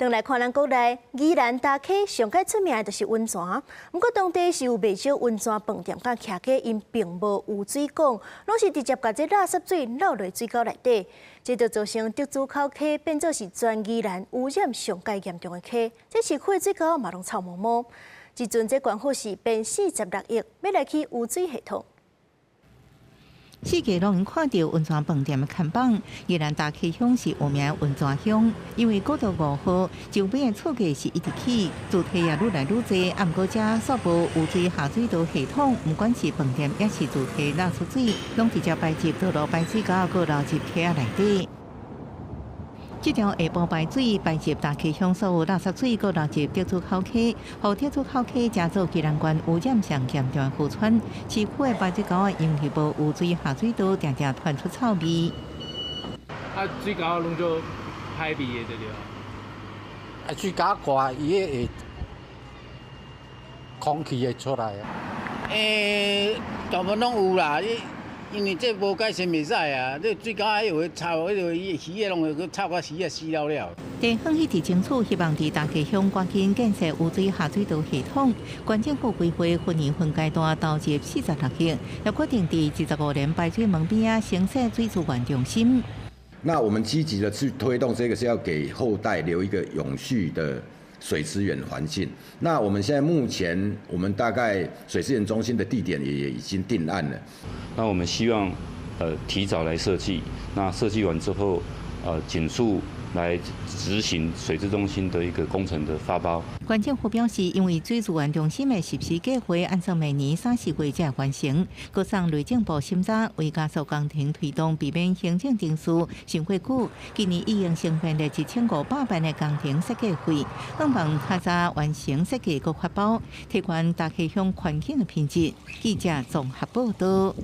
轉來看咱國內，宜蘭大溪上蓋出名的就是溫泉。毋過當地是有袂少溫泉飯店佮徛家，𪜶並無污水管，攏是直接共這垃圾水漏落水溝內底，這就造成竹子口溪變做是全宜蘭污染上蓋嚴重的溪。這市區的水溝嘛攏臭毛毛。這陣這縣府是編46億，欲來起污水系統。四界攏會看著溫泉飯店的看板，宜蘭大溪鄉是有名溫泉鄉，因為古道5號周邊的厝價是一直起，住宅也愈來愈濟，啊，毋過遮煞無污水下水道系統，毋管是飯店抑是住宅垃圾水，攏直接排入道路排水溝，閣流入溪仔內底。這條下晡排水排入大溪鄉所有垃圾水，閣流入竹子口溪，予竹子口溪成做宜蘭縣污染上嚴重的河川。市區的排水溝因為無污水下水道，定定傳出臭味。啊，水溝攏做歹味的對著。啊，水溝蓋伊會空氣會出來啊。欸，大部分攏有啦，因為這無改善袂使啊！這水溝還會臭，彼個魚仔攏會閣臭甲魚仔死了了。地方一直爭取，希望佇大溪鄉趕緊建設污水下水道系統。縣政府規劃分年分階段投入46億，也決定佇25年排水門邊仔新設水資源中心。那我們積極的去推動這個，是要給後代留一個永續的水資源環境。那我們現在目前，我們大概水資源中心的地點也已經定案了。那我們希望，提早來設計。那設計完之後，盡速來執行水資中心的一個工程的發包。縣政府表示，因為水資源中心的實施計劃按算明年三四月才完成，閣送內政部審查，為加速工程推動，避免行政程序傷過久。今年已經先編了1500萬的工程設計費，希望較早完成設計閣發包，提懸大溪鄉環境的品質。記者綜合報道。